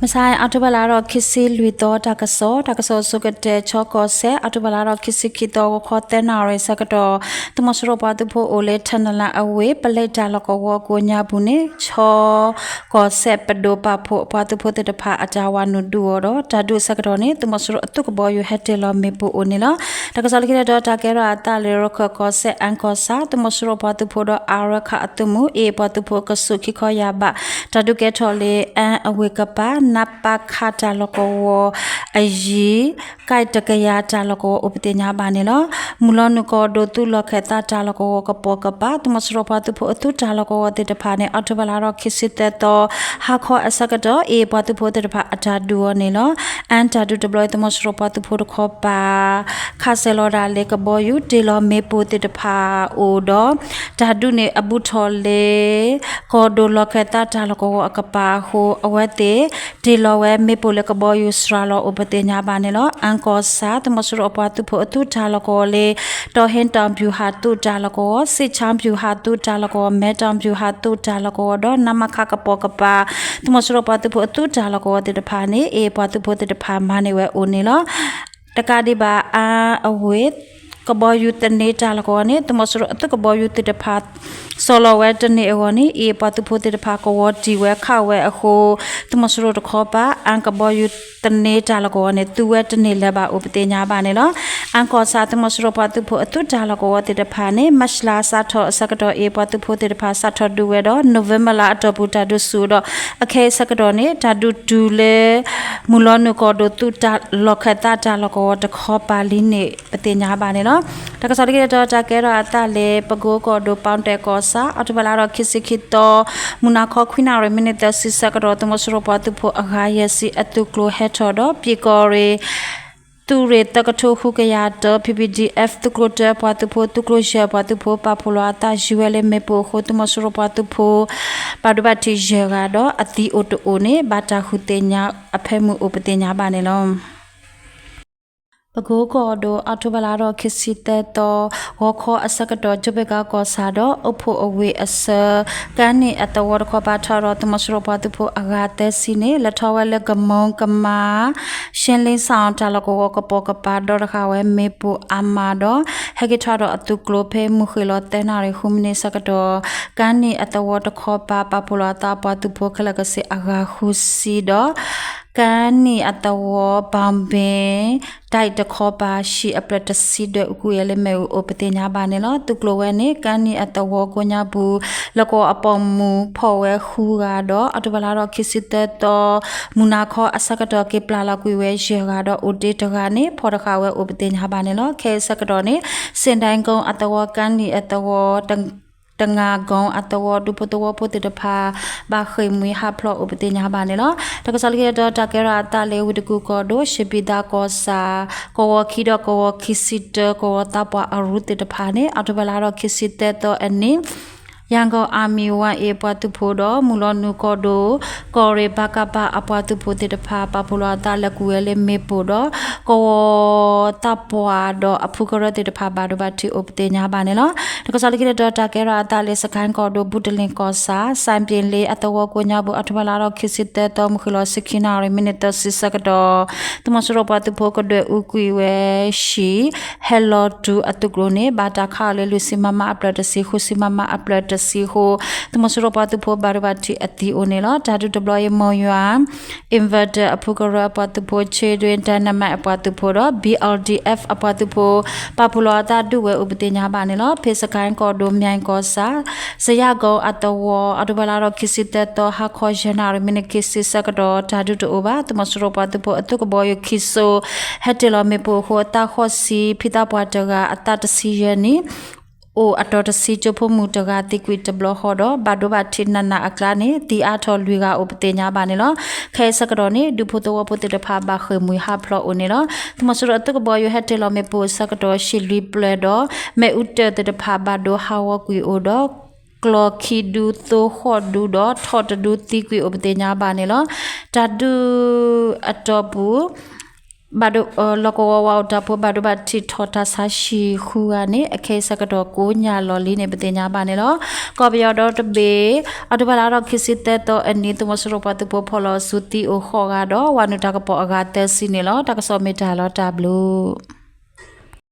မဆါ အီးထိဘၢၣ်လါထီၣ်ခံဆံလွံၢ်သီ တၢ်ကစီၣ်, တၢ်ကစီၣ်အဆိကတၢၢ် ခၠ့ၣ်ကီၢ်စဲၣ်, အီးထိဘၢၣ်လါထီၣ်ခံဆံခံသီ ဂီၤခီသၢနၣ်ရံၣ်ဆၢကတီၢ် သုးမီၤစိရိၤပှၤသုးဖိအိၣ်လၢ ထၣ်နလၣ်အဝ့ၢ် ပလဲတၢ်လီၢ်ကဝီၤကိးညါပူၤန့ၣ် ခၠ့ၣ်ကီၢ်စဲၣ်ပဒိၣ်ပာ်ဖှိၣ်အပှၤသုးဖိသ့ၣ်တဖၣ်အတၢ်ဝးနုာ်ဒုးအီၤဒီး တၢ်ဒုးအဆၢကတီၢ်န့ၣ် သုးမီၤစိရိၤအသုးကဘီယူၤဟဲတ့ၢ်လီၤမ့ၣ်ပိၢ်အိၣ်န့ၣ်လီၤ. တၢ်ကစီၣ်လၢခံတတီၤ တၢ်ကဲထီၣ်အသးလၢ ရခၢၣ်ကီၢ်စဲၣ် အၣ်ကီၢ်ဆၣ် သုးမီၤစိရိၤပှၤသုးဖိဒီး အါရခၣ်အသုးမုၢ် အ့ၣ် ပှၤသုးဖိအကဆူးခံခီယၢ်ဘး တၢ်ဒုးကဲထီၣ်လၢ အၣ်အဝ့ၢ်ကပၤ နပခ တၢ်လီၢ်ကဝီၤအယံၤ ကၣ်တကယၤတၢ်လီၢ်ကဝီၤအိၣ်ပသ့ၣ်ညါဘၣ်န့ၣ်လီၤ. မုၢ်လီၤနုာ်ကီၢ်ဒိၣ်သုးလီၢ်ခၢၣ်သးတၢ်လီၢ်ကဝီၤကပိာ်ကပၤ သုးမီၤစိရိၤပှၤသုးဖိအသုးတၢ်လီၢ်ကဝီၤသ့ၣ်တဖၣ်န့ၣ် အီးထိဘၢၣ်လါထီၣ်ခံဆံသၢသီ ဟါခီအဆၢကတီၢ် အ့ၣ် ပှၤသုးဖိသ့ၣ်တဖၣ်အတၢ်ဒုးအီၤန့ၣ်လီၤ. အၣ်တၢ်ဒုးတဘျီအံၤ သုးမီၤစိရိၤပှၤသုးဖိတခီပၤ ခးစဲၤလီၤဒၣ်လၢကဘီယူၤတ့ၢ်လီၤမ့ၣ်ပိၢ်သ့ၣ်တဖၣ်အိၣ်ဒီး တၢ်ဒုးန့ၣ်အဘူးထီၣ်လၢ ကီၢ်ဒိၣ်လီၢ်ခၢၣ်သးတၢ်လီၢ်ကဝီၤအကပၤအဃိ အဝဲသ့ၣ် တ့ၢ်လီၤဝဲမ့ၣ်ပိၢ်လၢကဘီယူၤစှၤလီၤအိၣ်ပသ့ၣ်ညါဘၣ်န့ၣ်လီၤ. အၣ်ကီၢ်ဆၣ် သုးမီၤစိရိၤအပှၤသုးဖိအသုးတၢ်လီၢ်ကဝီၤလၢ တီၢ်ဟ့ၣ်တီၢ်ဗျူဟာသုးတၢ်လီၢ်ကဝီၤ, စံးချၣ်ဗျူဟာသုးတၢ်လီၢ်ကဝီၤ, မဲၣ်တီၢ်ဗျူဟာသုးတၢ်လီၢ်ကဝီၤဒီး နမခ ကပိာ်ကပၤ သုးမီၤစိရိၤပှၤသုးဖိအသုးတၢ်လီၢ်ကဝီၤသ့ၣ်တဖၣ်န့ၣ် အ့ၣ် ပှၤသုးဖိသ့ၣ်တဖၣ်မၤန့ၢ်ဝဲအိၣ်န့ၣ်လီၤ. တကးဒံးဘၣ် အၣ်အဝ့ၢ် ကဘီယူၤသန့တၢ်လီၢ်ကဝီၤန့ၣ် သုးမီၤစိရိၤအသုးကဘီယူၤသ့ၣ်တဖၣ် စီၤလီၤဝဲတန့ၢ်အဂီၢ်န့ၣ် အ့ၣ် ပှၤသုးဖိသ့ၣ်တဖၣ်ကဝီၤတံၢ်ဝဲခးဝဲအဃိ သုးမီၤစိရိၤတခီပၤ အၣ်ကဘီယူၤသန့တၢ်လီၢ်ကဝီၤန့ၣ် သုဝဲတန့ၢ်လၢၤဘၣ်အိၣ်ပသ့ၣ်ညါဘၣ်န့ၣ်လီၤ. အၣ်ကီၢ်ဆၣ် သုးမီၤစိရိၤပှၤသုးဖိအသုးတၢ်လီၢ်ကဝီၤသ့ၣ်တဖၣ်န့ၣ် မၢ်ၡးလါစးထီၣ်အဆၢကတီၢ် အ့ၣ် ပှၤသုးဖိသ့ၣ်တဖၣ် စးထီၣ်ဒုးဝဲဒီး နိၣ်ဝ့ဘၢၣ်လါအတီၢ်ပူၤ တၢ်ဒုးဆူၣ်ဒီး အခဲအံၤဆၢကတီၢ်န့ၣ် တၢ်ဒုးတုၤလၢ မုၢ်လီၤနုာ်ကီၢ်ဒိၣ်သုးတၢ်လီၢ်ခၢၣ်သးတၢ်လီၢ်ကဝီၤတခီပၤလံ န့ၣ်ပသ့ၣ်ညါဘၣ်န့ၣ်လီၤ. တၢ်ကစီၣ်လၢခံတတီၤ တၢ်ကဲထီၣ်အသးလၢ ပကိကီၢ်ဒိၣ် ပီတဲၣ်ကီၢ်ဆၣ် အီးထိဘၢၣ်လါထီၣ်ခံဆံခံသီ မုၢ်နၤခီခွံနၣ်ရံၣ် မံးနံးသၢဆံဆၢကတီၢ် သုးမီၤစိရိၤပှၤသုးဖိအဂၤယဲၢ်ဆံအသုးကျိၤဟဲထီၣ်ဒီး ပၠ့ၣ်ကီၢ်ရ့ၣ် သုးရ့ၣ်သၢကထိဃုကယၤတၢ PPDF သုးကျိၤတၢအပှၤသုးဖိ သုးကျိၤယဲၢ်အပှၤသုးဖိ ပာ်ဖှိၣ်လီၤအသးယုၢ်ဝဲလၢမ့ၣ်ပိၢ်အဃိ သုးမီၤစိရိၤပှၤသုးဖိ ဘၣ်ဒိဘၣ်ထံးယဲၢ်ဂၤဒီး အသံအိၣ်တအိၣ်န့ၣ် ဘၣ်တၢ်ဃုသ့ၣ်ညါအဖၢမုၢ်အိၣ်ပသ့ၣ်ညါဘၣ်န့ၣ်လီၤ. ပကိကီၢ်ဒိၣ် အီးထိဘၢၣ်လါထီၣ်ခံဆံသၢသီ ဂီၤခီအဆၢကတီၢ် ကၠိဘ့ၣ်ကါကီၢ်ဆၣ်ဒီး အိၣ်ဖှိၣ်အဝ့ၢ်အဆၢ ကါနံၣ်အသဝီတခီပၤထီၣ်ဒီး သုးမီၤစိရိၤပှၤသုးဖိအဂၤသၢဆံန့ၣ် လဲၤထီၣ်ဝဲလၢကမူကမါ ရှ့လ့စီၣ်တၢ်လီၢ်ကဝီၤကပိာ်ကပၤ ဒီးတဃာ်ဝဲမ့ၣ်ပိၢ်အါမးဒီး ဟဲက့ၤထီၣ်ဒီးအသုးကျိၤဖဲမုၢ်ဃ့ၢ်လီၤသၢနၣ်ရံၣ်ဃုမံးနံးဆၢကတီၢ် ကါနံၣ်အသဝီတခီပၤ ပာ်ဖှိၣ်လီၤအသးပှၤသုးဖိခဲလၢာ်ကစ့ၢ်အဂၤဃုဆံဒီး ကါနံၣ်အသဝီ ဘၣ်ဘ့ၣ် ဒၣ်တခီပၤ ဟံၣ်အဖျၢၣ်တဆံဒၢး ကွံာ်ဝဲလၢမ့ၣ်အူအအိၣ်ပသ့ၣ်ညါဘၣ်န့ၣ်လီၤ. သုးကျိၤဝဲန့ၣ် ကါနံၣ်အသဝီကိးညါပူၤ လီၢ်ကဝီၤအပိာ်မုၣ်ဖီၣ်ဝဲဃုဂၤဒီး အီးထိဘၢၣ်လါထီၣ်ခံဆံသၢသီ မုၢ်နၤခီအဆၢကတီၢ် က့ၤပျၢ်လီၤကွံာ်ဝဲယဲၢ်ဂၤဒီး အိၣ်တ့ၢ်တဂၤန့ၣ် ဖီၣ်တဃာ်ဝဲအိၣ်ပသ့ၣ်ညါဘၣ်န့ၣ်လီၤ. ခဲအံၤဆၢကတီၢ်န့ၣ် စ့ၣ်ဒဲကိအသဝီ ကါနံၣ်အသဝီ တငါကိအသဝီ ဒူဖိသဝီဖိသ့ၣ်တဖၣ် ဘၣ်ဃ့ၢ်မှံဟးဖျိးအိၣ်ပသ့ၣ်ညါဘၣ်န့ၣ်လီၤ. တၢ်ကစီၣ်လၢခံတတီၤ တၢ်ကဲထီၣ်အသးလၢ ဝ့ၢ်တကူၣ်ကီၢ်ဒိၣ် ရှ့ဘံသးကီၢ်ဆၣ် ကဝီၤခံဒီးကဝီၤခံဆံတၢ ကဝီၤသးပှၢ်အရူသ့ၣ်တဖၣ်န့ၣ် အီးထိဘၢၣ်လါထီၣ်ခံဆံသၢသီအနံၤ ရန်ကုန် Army One A အပှၤသုးဖိဒီး မုၢ်လီၤနုာ်ကီၢ်ဒိၣ် ကီၢ်ရ့ၣ်ဘၣ်ကးဘၣ်အပှၤသုးဖိသ့ၣ်တဖၣ် ပာ်ဖှိၣ်လီၤအသးလဲၤကွံာ်ဝဲလၢမ့ၣ်ပိၢ်ဒီး ကဝီၤသးပှၢ်ဒီးအဖုကရၢသ့ၣ်တဖၣ် ဘၣ်ဒိဘၣ်ထံးအိၣ်ပသ့ၣ်ညါဘၣ်န့ၣ်လီၤ. တၢ်ကစီၣ်လၢခံတတီၤ တၢ်ကဲထီၣ်အသးလၢ စကဲၣ်ကီၢ်ဒိၣ် ဘူးတလ့ၣ်ကီၢ်ဆၣ် စၣ်ပ့ၤလ့အသဝီကိးညါပူၤ အီးထိဘၢၣ်လါထီၣ်ခံဆံသၢသီ မုၢ်ဃ့ၢ်လီၤဆံခံနၣ်ရံၣ် မံးနံးသၢဆံဆၢကတီၢ် သုးမီၤစိရိၤပှၤသုးဖိကဒွဲၣ်အူကွံာ်ဝဲ ဟံၣ် ဟဲလီၤတုၤအသုးကျိၤန့ၣ် ဘၣ်တၢ်ခးအီၤလၢ လွံၢ်ဆံ မမ အဖျၢၣ်တဆံ, ဃုဆံ မမ အဖျၢၣ်တဆံအဃိ သုးမီၤစိရိၤပှၤသုးဖိ ဘၣ်ဒိဘၣ်ထံးအသံအိၣ်န့ၣ်လီၤ. တၢ်ဒုးတဘျီအံၤ မီၢ်ယွၤ inverter အဖုကရၢအပှၤသုးဖိ, Children Dynamite အပှၤသုးဖိဒီး BLDF အပှၤသုးဖိ ပာ်ဖှိၣ်လီၤအသးဒုးဝဲအိၣ်ပသ့ၣ်ညါဘၣ်န့ၣ်လီၤ. ဖဲစကဲၣ်ကီၢ်ဒိၣ် မၠဲၣ်ကီၢ်ဆၣ် စယၣ်ကိအသဝီ အီးထိဘၢၣ်လါထီၣ်ခံဆံသၢသီ ဟါခီယဲၢ်နၣ်ရံၣ် မံးနံးခံဆံဆၢကတီၢ် တၢ်ဒုးတအိၣ်ဘၣ်. သုးမီၤစိရိၤပှၤသုးဖိအသုးကဘီယူၤခံစိၤ ဟဲတ့ၢ်လီၤမ့ၣ်ပိၢ်အဃိ အသးဃိးဆံ ဖံသးပှၢ်တဂၤ အသးတဆံယဲၢ်နံၣ် အိၣ်အတီၤတဆံ ကၠိဖိမုၣ်တဂၤ သံကွံာ်တဘျီဃီဒီး ဘၣ်ဒိဘၣ်ထံးနးနးအကျါန့ၣ် သံအါထီၣ်လွံၢ်ဂၤအိၣ်ပသ့ၣ်ညါဘၣ်န့ၣ်လီၤ. ခဲအံၤဆၢကတီၢ်န့ၣ် ဒူဖိသဝီဖိသ့ၣ်တဖၣ် ဘၣ်ဃ့ၢ်မှံဟးဖျိးအိၣ်န့ၣ်လီၤ. သုးမီၤစိရိၤအသုးကဘီယူၤ ဟဲတ့ၢ်လီၤမ့ၣ်ပိၢ်အဆၢကတီၢ် ဟံၣ်လွံၢ်ဖျၢၣ်ဒီး မ့ၣ်အူတၢၢ်သ့ၣ်တဖၣ် ဘၣ်ဒိဟးဂီၤကွံာ်အိၣ်ဒီး ကျီၢ်ခံဒူ သိဃိးဒူဒီး ထိးတဒူ သံကွံာ်အိၣ်ပသ့ၣ်ညါဘၣ်န့ၣ်လီၤ. တၢ်ဒုးအတီၢ်ပူၤ ဘၣ်ဒိ လီၢ်ကဝီၤဝးအိၣ်တၢ်ဖိဘၣ်ဒိဘၣ်ထံးထီၣ်တၢ်ဆါဟံၣ်ဃုဂၤန့ၣ် အခဲအံၤဆၢကတီၢ်ကိးညါလီၢ်လံန့ၣ် ပသ့ၣ်ညါဘၣ်န့ၣ်လီၤ. ကီၢ်ပယီၤဒီတဘ့ၣ် အီးကထိဘၢၣ်လါထီၣ်ခံဆံသၢသီအနံၤ သုးမီၤစိရိၤပှၤသုးဖိဖီၣ်လီၤစုသံအိၣ်ဃိးဂၤဒီး ဝၤနုာ်တၢ်ကပီၤအဂၤသၢဆံန့ၣ်လီၤ. တၢ်ကစီၣ်မ့ၢ်တၢ်လီၤတၢ်ဘျုး